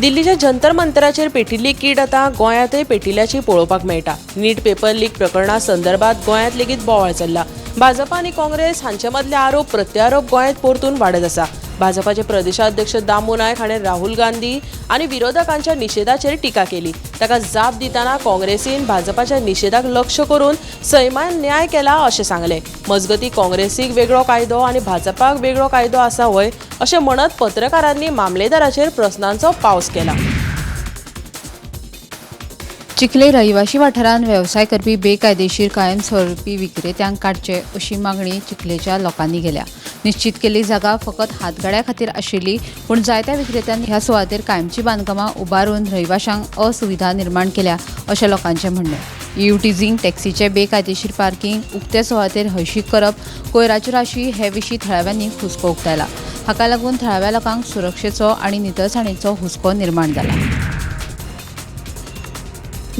दिल्लीच्या जंतर मंतराचेर पेटिल्ली कीट आतां गोंयांतय पेटिल्ल्याची पळोवपाक मेळटा. नीट पेपर लीक प्रकरणा संदर्भात गोंयांत लेगीत बोवाळ चल्ला. भाजपा आनी काँग्रेस हांचे मदले आरोप प्रत्यारोप गोंयांत परतून वाडत आसा. भाजपाचे प्रदेशाध्यक्ष दामू नायक हाणें राहुल गांधी आनी विरोधकांच्या निशेधाचेर टिका केली. ताका जाप दितना काँग्रेसीन भाजपाच्या निशेधाक लक्ष करून सैमान न्याय केला अशें सांगलें. मजगतीं काँग्रेसीक वेगळो कायदो आनी भाजपाक वेगळो कायदो आसा व्हय अशें म्हणत पत्रकारांनी मामलेदाराचेर प्रस्नांचो पावस केला. चिखले रहिवाशी वाठारांत वेवसाय करपी बेकायदेशीर कायमस्वरूपी विक्रेत्यांक काडचे अशी मागणी चिखलेच्या लोकांनी केल्या. निश्चित केल्ली जागा फकत हातगाड्या खातीर आशिल्ली, पूण जायत्या विक्रेत्यांनी ह्या सुवातेर कायमची बांदकामां उबारून रहिवाशांक असुविधा निर्माण केल्या अशें लोकांचें म्हणणें. ईव्ह टॅक्सीचे बेकायदेशीर पार्किंग, उक्ते सुवातेर हळशीक करप, कोयराच्यो राशी हे विशीं थळाव्यांनी हुस्को उक्तायला. हाका लागून थळाव्या लोकांक सुरक्षेचो आनी नितळसाणेचो हुस्को निर्माण जाला.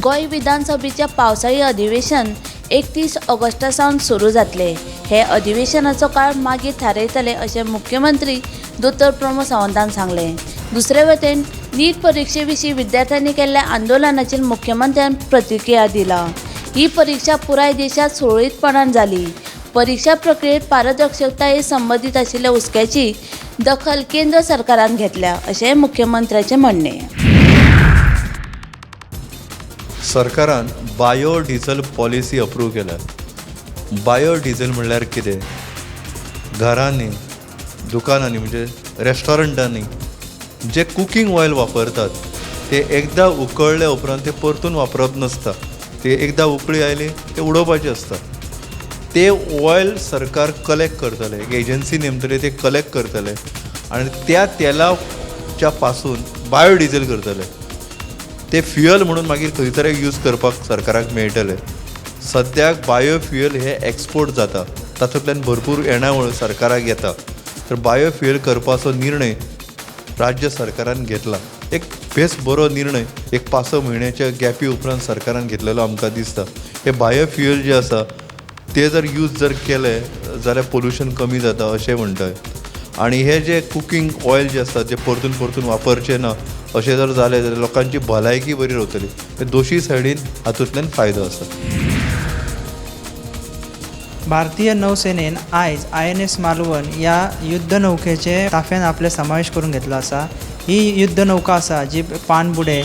गोंय विधानसभेचें पावसाळी अधिवेशन 31 ऑगस्टा सावन सुरू जातलें. हे अधिवेशनाचो काळ मागीर थारायतले अशें मुख्यमंत्री दोतोर प्रमोद सावंतान सांगलें. दुसरे वटेन नीट परिक्षे विशीं विद्यार्थ्यांनी केल्ल्या आंदोलनाचेर मुख्यमंत्र्यान प्रतिक्रिया दिला. ही परिक्षा पुराय देशांत सुरळीतपणान जाली. परिक्षा प्रक्रियेत पारदर्शकताये संबंदीत आशिल्ल्या हुस्क्याची दखल केंद्र सरकारान घेतल्या अशें मुख्यमंत्र्याचें म्हणणें. सरकारान बायो डिझल पॉलिसी अप्रूव केल्या. बायो डिझल म्हणल्यार कितें? घरांनी, दुकानांनी, म्हणजे रेस्टॉरंटांनी जे कुकींग ऑयल वापरतात ते एकदां उकळ्ळे उपरांत ते परतून वापरप नासता. ते एकदां उकळी आयली ते उडोवपाचें आसता. ते ऑयल सरकार कलेक्ट करतले, एक एजन्सी नेमतले, ते कलेक्ट करतले आनी त्या तेलाच्या पासून बायो डिझल करतले. ते फ्युअल म्हणून मागीर खंय तरी यूज करपाक सरकाराक मेळटलें. सद्याक बायो फ्युअल हे एक्सपोर्ट जाता, तातूंतल्यान भरपूर येणावळ सरकाराक येता. तर बायो फ्युअल करपाचो निर्णय राज्य सरकारान घेतला. एक बेस बरो निर्णय एक 5-6 म्हयन्याच्या गॅपी उपरांत सरकारान घेतलेलो आमकां दिसता. हे बायो फ्युअल जे आसा ते जर यूज जर केले जाल्यार पोल्युशन कमी जाता अशें म्हणटात. आनी हे जे कुकींग ऑयल जे आसता जे परतून परतून वापरचें ना अशें जर जालें जाल्यार लोकांची भलायकी बरी रावतली. दोशी सायडीन हातूंतल्यान फायदो आसा. भारतीय नौसेनेन आयज INS Malvan ह्या युद्ध नौकेचे ताफ्यान आपले समावेश करून घेतलो आसा. ही युद्ध नौका आसा जी पाणबुडे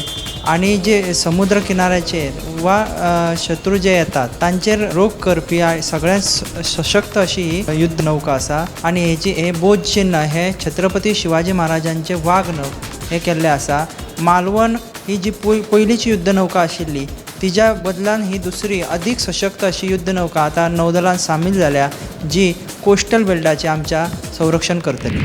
आनी जे समुद्र किनाऱ्याचेर वा शत्रू जे येतात तांचेर रोख करपी सगळ्यांत सशक्त अशी ही युद्ध नौका आसा. आनी हेजी हे बोध चिन्ह हे छत्रपती शिवाजी महाराजांचे वाघनख हे केल्लें आसा. मालवण ही जी पयलींची युद्ध नौका आशिल्ली तिज्या बदलान ही दुसरी अदीक सशक्त अशी युद्ध नौका आतां नौदलान सामील जाल्या, जी कोस्टल बेल्टाचें आमच्या संरक्षण करतली.